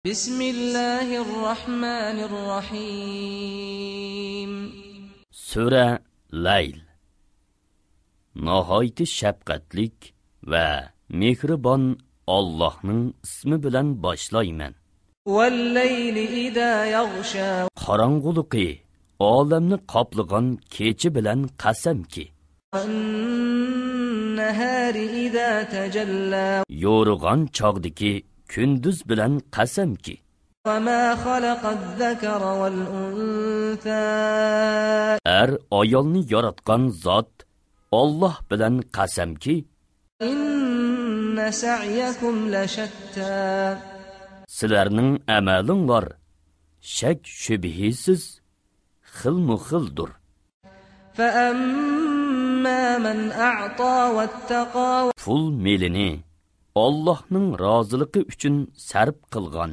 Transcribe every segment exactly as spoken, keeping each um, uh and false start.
بسم الله الرحمن الرحيم. سۈرە لەيل. ناھايىتى شەپقەتلىك ۋە مېھرىبان ئاللاھنىڭ ئىسمى بىلەن باشلايمەن. والليل إذا يغشى. قاراڭغۇلۇقى ئالەمنى قاپلىغان كېچە بىلەن قەسەمكى. والنهار إذا تجلى. يورۇغان چاغدىكى كۈندۈز بىلەن قەسەمكى. وما خلق الذكر والأنثى. ئەر ئايالنى ياراتقان زات ئاللاھ بىلەن قەسەمكى. إن سعيكم لشتى. سىلەرنىڭ ئەمەلىڭلار شەك-شۈبھىسىز خىلمۇ خىلدۇر. فأما من أعطى واتقى. پۇل مېلىنى ئاللاھنىڭ رازىلىقى ئۈچۈن سەرپ قىلغان،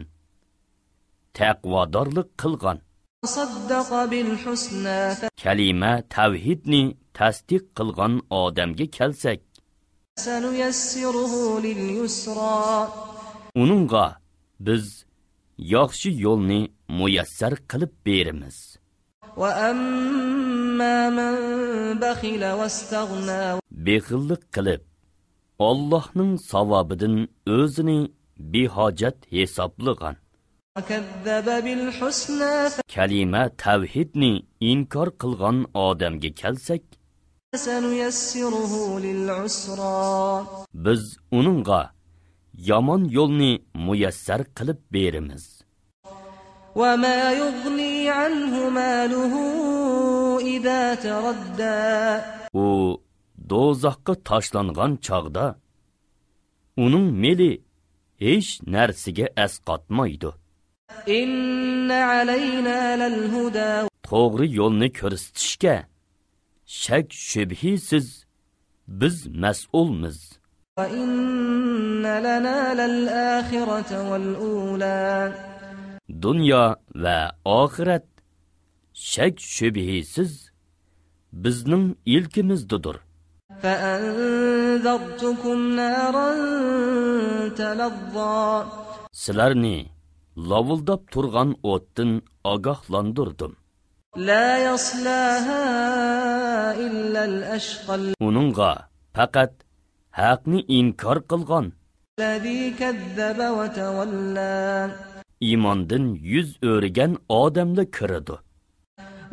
تەقۋادارلىق قىلغان، وصدق بالحسنى. كەلىمە تەۋھىدنى تەستىق قىلغان ئادەمگە كەلسەك، فسنيسره لليسرى. ئۇنىڭغا بىز ياخشى يولنى مۇيەسسەر قىلىپ بېرىمىز. وأما من بخل واستغنى. بېخىللىق قىلىپ، ئاللاھنىڭ ساۋابىدىن ئۆزىنى بىھاجەت ھېسابلىغان، وكذب بالحسنى. كەلىمە تەۋھىدنى ئىنكار قىلغان ئادەمگە كەلسەك، فسنيسره للعسرى. بىز ئۇنىڭغا يامان يولنى مۇيەسسەر قىلىپ بېرىمىز. وما يغني عنه ماله إذا تردى. ئۇ دوزاخقا تاشلانغان چاغدا ئۇنىڭ مېلى ھېچ نەرسىگە ئەسقاتمايدۇ. إن علينا للهدى. توغرا يولنى كۆرسىتىشكە شەك-شۈبھىسىز بىز مەسئۇلمىز. وإن لنا للآخرة والأولى. دۇنيا ۋە ئاخىرەت شەك-شۈبھىسىز بىزنىڭ ئىلكىمىزدىدۇر. فأنذرتكم نارا تلظى. سىلەرنى لاۋۇلداپ تۇرغان ئوتتىن ئاگاھلاندۇردۇم. لا يصلاها إلا الأشقى. ئۇنىڭغا پەقەت ھەقنى ئىنكار قىلغان، الذي كذب وتولى. ئىماندىن يۈز ئۆرۈگەن ئادەملا كىرىدۇ.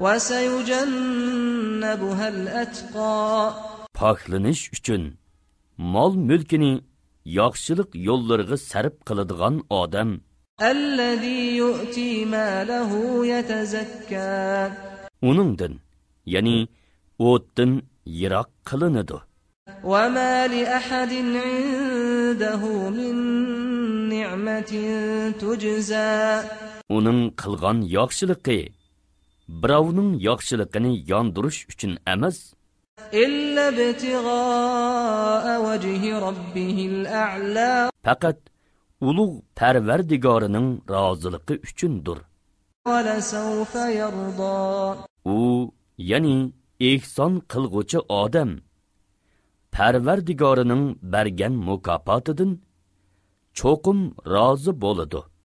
وسيجنبها الأتقى. پاكلىنىش ئۈچۈن مال-مۈلكىنى ياخشىلىق يوللىرىغا سەرپ قىلىدىغان ئادەم. الذي يؤتي ماله يتزكى. ئۇنىڭدىن، يەنى ئوتتىن يىراق قىلىنىدۇ. وما لأحد عنده من نعمة تجزى. ئۇنىڭ قىلغان ياخشىلىقى بىراۋنىڭ ياخشىلىقىنى ياندۇرۇش ئۈچۈن ئەمەس، إلا ابتغاء وجه ربه الأعلى. پەقەت ئۇلۇغ پەرۋەردىگارىنىڭ رازىلىقى ئۈچۈندۇر. ولسوف يرضى. ئۇ، يەنى ئېھسان قىلغۇچى ئادەم، پەرۋەردىگارىنىڭ بەرگەن مۇكاپاتىدىن چوقۇم رازى بولىدۇ.